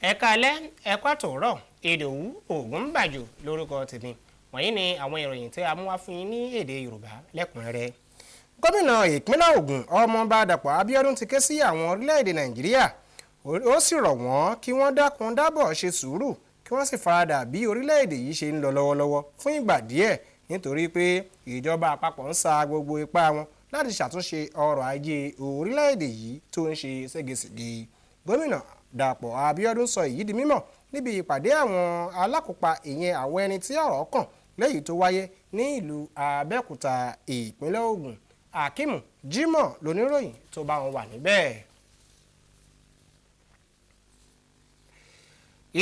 Ẹ káalẹ́, ẹ kú àtòórọ̀. Ìdòwú Ògúnbàjò lórúkọ tèmi. Wọ̀nyí ni àwọn ìròyìn tí a mú wá fún yín ní èdè Yorùbá lẹ́kùnrẹ́rẹ́. Gómìnà ìpínlẹ̀ Ògùn, Ọmọọba Dàpọ̀ Abíọ́dún, ti ké sí àwọn orílẹ̀-èdè Nàìjíríà, ó sì rọ̀ wọ́n kí wọ́n dákun dábọ̀ ṣe sùúrù, kí wọ́n sì faradà bí orílẹ̀-èdè yìí ṣe ń lọ lọ́wọ́lọ́wọ́ fún ìgbà díẹ̀, nítorí pé ìjọba àpapọ̀ ń sa gbogbo ipá wọn láti ṣàtúnṣe ọrọ̀ ajé orílẹ̀-èdè yìí tó ń ṣe ségesège. Gómìnà Dàpọ̀ Abíọ́dún sọ èyí di mímọ̀ níbi ìpàdé àwọn alákòópa, ìyẹn àwọn ẹni tí ọ̀rọ̀ kàn, lẹ́yìn tó wáyé ní ìlú Abẹ́òkúta, ìpínlẹ̀ Ògùn. Akeem Jimoh lóníròyìn tó bá wọn wà níbẹ̀.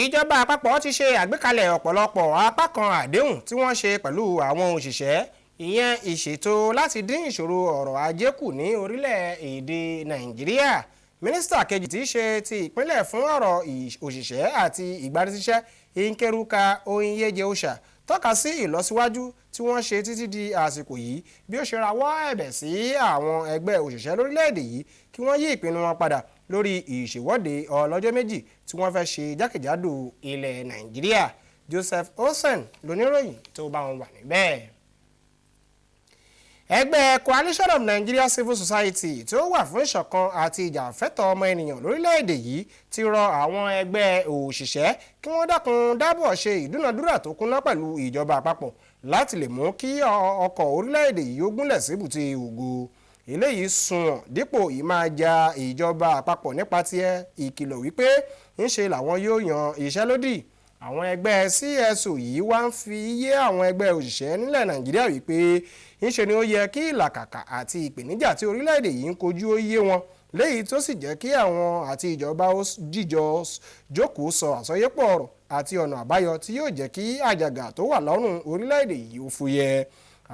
Ìjọba àpapọ̀ ti ṣe àgbékalẹ̀ ọ̀pọ̀lọpọ̀ apá kan àdéhùn tí wọ́n ṣe pẹ̀lú àwọn òṣìṣẹ́, ìyẹn ìṣètò láti dín ìṣòro ọrọ̀ ajé kù ní orílẹ̀-èdè Nàìjíríà. Mínísítà kejì tí í ṣe ti ìpínlẹ̀ fún ọ̀rọ̀ òṣìṣẹ́ àti ìgbanisíṣẹ́, Nkeruka Onyejeocha, tọ́ka sí ìlọsíwájú tí wọ́n ṣe títí di àsìkò yìí, bí ó ṣe rawọ́ ẹ̀bẹ̀ sí àwọn ẹgbẹ́ òṣìṣẹ́ lórílẹ̀-èdè yìí kí wọ́n yí ìpinnu wọn padà lórí ìṣèwọ́de ọlọ́jọ́ méjì tí wọ́n fẹ́ ṣe jákèjádò ilẹ̀ Nàìjíríà. Joseph Olsen lóníròyìn tó bá wọn wà níbẹ̀. Ẹgbẹ́ Coalition of Nigeria Civil Society tí ó wà fún ìṣọ̀kan àti ìjàfẹ́tọ̀ọ́ ọmọ ènìyàn lórílẹ̀‐èdè yìí ti rọ àwọn ẹgbẹ́ òṣìṣẹ́ kí wọ́n dákun dábọ̀ ṣe ìdúnadúrà tó kúnná pẹ̀lú ìjọba àpapọ̀ láti lè mú kí ọkọ̀ orílẹ̀‐èdè yìí ó gúnlẹ̀ síbùté ògo. Eléyìí sunwọ̀n dípò ìmáa ja ìjọba àpapọ̀ nípa tiẹ̀ ìkìlọ̀ wípé ńṣe làwọn yóò yan iṣẹ́ lódì. Àwọn ẹgbẹ́ CSO yìí wá ń fi yé àwọn ẹgbẹ́ òṣìṣẹ́ nílẹ̀ Nàìjíríà wípé ńṣe ni ó yẹ kí ìlàkàkà àti ìpèníjà tí orílẹ̀-èdè yìí ń kojú ó yé wọn, léyìí tó sì jẹ́ kí àwọn àti ìjọba ó jíjọ jókòó sọ àsọyépọ̀ ọ̀rọ̀ àti ọ̀nà àbáyọ tí yóò jẹ́ kí àjàgà tó wà lọ́rùn orílẹ̀-èdè yìí ó fúyẹ́.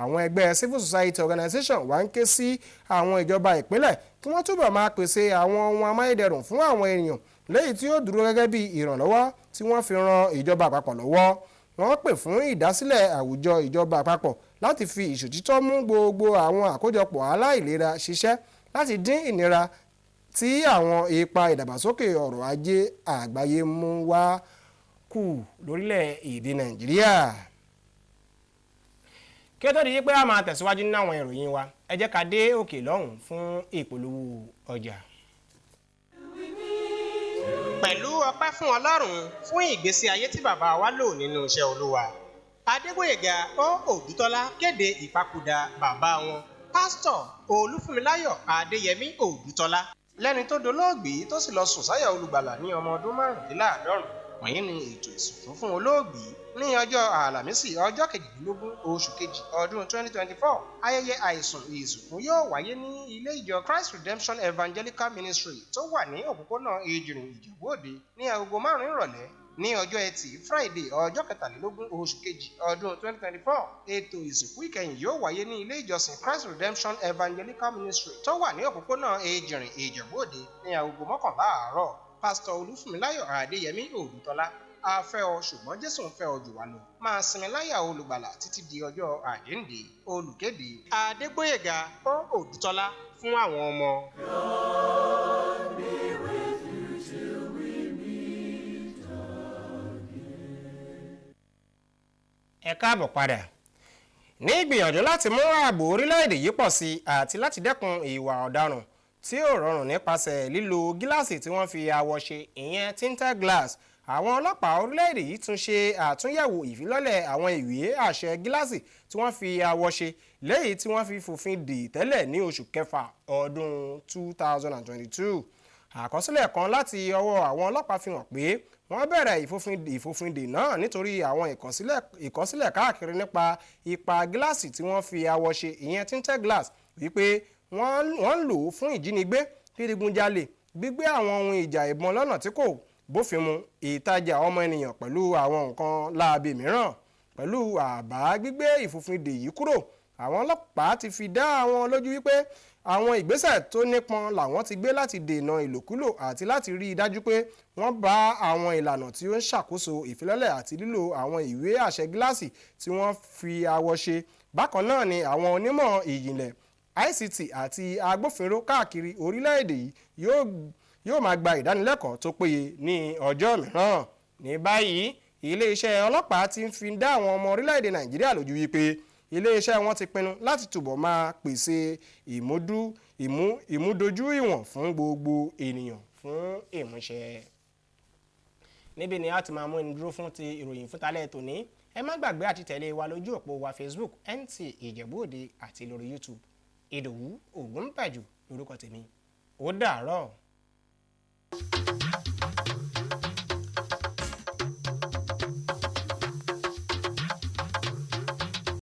Àwọn ẹgbẹ́ Civil Society Organization wá ń ké sí àwọn ìjọba ìpínlẹ̀ kí wọ́n túbọ̀ máa pèsè àwọn ohun amáyédẹrùn fún àwọn ènìyàn, léyìí tí ó dúró gẹ́gẹ́ bí ìrànlọ́wọ́ tí wọ́n fi ran ìjọba àpapọ̀ lọ́wọ́. Wọ́n pè fún ìdásílẹ̀ àwùjọ ìjọba àpapọ̀ láti fi ìṣòtítọ́ mú gbogbo àwọn àkójọpọ̀ aláìlera ṣiṣẹ́ láti dín ìnira tí àwọn ipa ìdàgbàsókè ọrọ̀ ajé àgbáyé mú wá kù lórílẹ̀-èdè Nàìjíríà. Kí ó tó di pé a máa tẹ̀síwájú nínú àwọn ìròyìn wa, ẹ jẹ́ ká dé òkè lọ́hùn fún ìpolówó ọjà. Pẹ̀lú ọpẹ́ fún Ọlọ́run fún ìgbésí ayé tí bàbá wa lò nínú iṣẹ́ Olúwa, Adégbóyèga Ó Òdútọ́lá kéde ìpapòdà bàbá wọn, Pásítọ̀ Olúfúnmiláyọ̀ Adéyẹmí Òdútọ́lá, lẹ́ni tó dolóògbé tó sì lọ sùn sáyà Olùgbàlà ní ọmọ ọdún 75. Wọ̀nyí ni ètò ìsìnkú fún olóògbé. Ní ọjọ́ Àlàmísì, ọjọ́ 22 oṣù kejì ọdún 2024, ayẹyẹ àìsùn ìsìnkú yóò wáyé ní ilé ìjọ Christ Redemption Evangelical Ministry tó wà ní òpópónà Ejìrìn, Ìjẹ̀bú Òde, ní agogo 5 ìrọ̀lẹ́. Ní ọjọ́ Ẹtì Friday, ọjọ́ 23 oṣù kejì ọdún 2024, ètò ìsìnkú ìkẹyìn yóò wáyé ní ilé ìjọsìn Christ Redemption Evangelical Ministry tó wà ní òpópónà Ejìrìn, Ìjẹ̀bú Òde, ní agogo 11 àárọ̀. Pásítọ̀ Olúfúnmiláyọ̀ Adéyẹmí Òdútọ́lá, a fẹ́ ọ, ṣùgbọ́n Jésù ń fẹ́ ọ jù wá lọ. Máa sinmi láyà Olùgbàlà títí di ọjọ́ àjíǹde. Olùkéde: Adégbóyèga Ó Òdútọ́lá fún àwọn ọmọ. God be with you till we meet again. Ẹ káàbọ̀ padà. Ní ìgbìyànjú láti mú ààbò orílẹ̀-èdè yìí pọ̀ sí àti láti dẹ́kun ìwà ọ̀daràn tí ó rọrùn nípasẹ̀ lílo gíláàsì tí wọ́n fi awọ ṣe, ìyẹn tinted glass, àwọn ọlọ́pàá orílẹ̀-èdè yìí tún ṣe àtúnyẹ̀wò ìfilọ́lẹ̀ àwọn ìwé àṣẹ gíláàsì tí wọ́n fi awọ ṣe, lẹ́yìn tí wọ́n fi fòfin dè tẹ́lẹ̀ ní oṣù kẹfà ọdún 2022. Àkọsílẹ̀ kan láti ọwọ́ àwọn ọlọ́pàá fi hàn pé wọ́n bẹ̀rẹ̀ ìfòfindè náà nítorí àwọn ìkọsílẹ̀ káàkiri nípa ipa gíláàsì tí wọ́n fi awọ ṣe, ìyẹn tinted glass, wípé wọ́n ń lò ó fún ìjínigbé, dídigunjalè, gbígbé àwọn ohun ìjà ìbọn lọ́nà tí kò bófin mu, ìtajà ọmọ ènìyàn pẹ̀lú àwọn nǹkan láabi mìíràn. Pẹ̀lú àbá gbígbé ìfòfindè yìí kúrò, àwọn ọlọ́pàá ti fi dá àwọn lójú wípé àwọn ìgbésẹ̀ tó nípọn làwọn ti gbé láti dènà ìlòkulò àti láti rí i dájú pé wọ́n bá àwọn ìlànà tí ó ń ṣàkóso ìfilọ́lẹ̀ àti lílo àwọn ìwé àṣẹ gíláàsì tí wọ́n fi awọ ṣe. Bákan náà ni àwọn onímọ̀ ìjìnlẹ̀ ICT àti agbófinró káàkiri orílẹ̀-èdè yìí Yóò máa gba ìdánilẹ́kọ̀ọ́ tó péye ní ọjọ́ mìíràn. Ní báyìí, iléeṣẹ́ ọlọ́pàá ti ń fi dá àwọn ọmọ orílẹ̀-èdè Nàìjíríà lójú wípé iléeṣẹ́ wọn ti pinnu láti túbọ̀ máa pèsè ìmúdójú ìwọ̀n fún gbogbo ènìyàn fún ìmúṣẹ. Níbi ni a ti máa mú ẹni dúró fún ti ìròyìn fún talẹ́ tòní. Ẹ má gbàgbé àti tẹ̀lé wa lójú òpó wa Facebook NT Ìjẹ̀bú Òde àti lórí YouTube. Ìdòwú Ògúnpẹ̀jù lórúkọ tèmi. Ó dàárọ̀.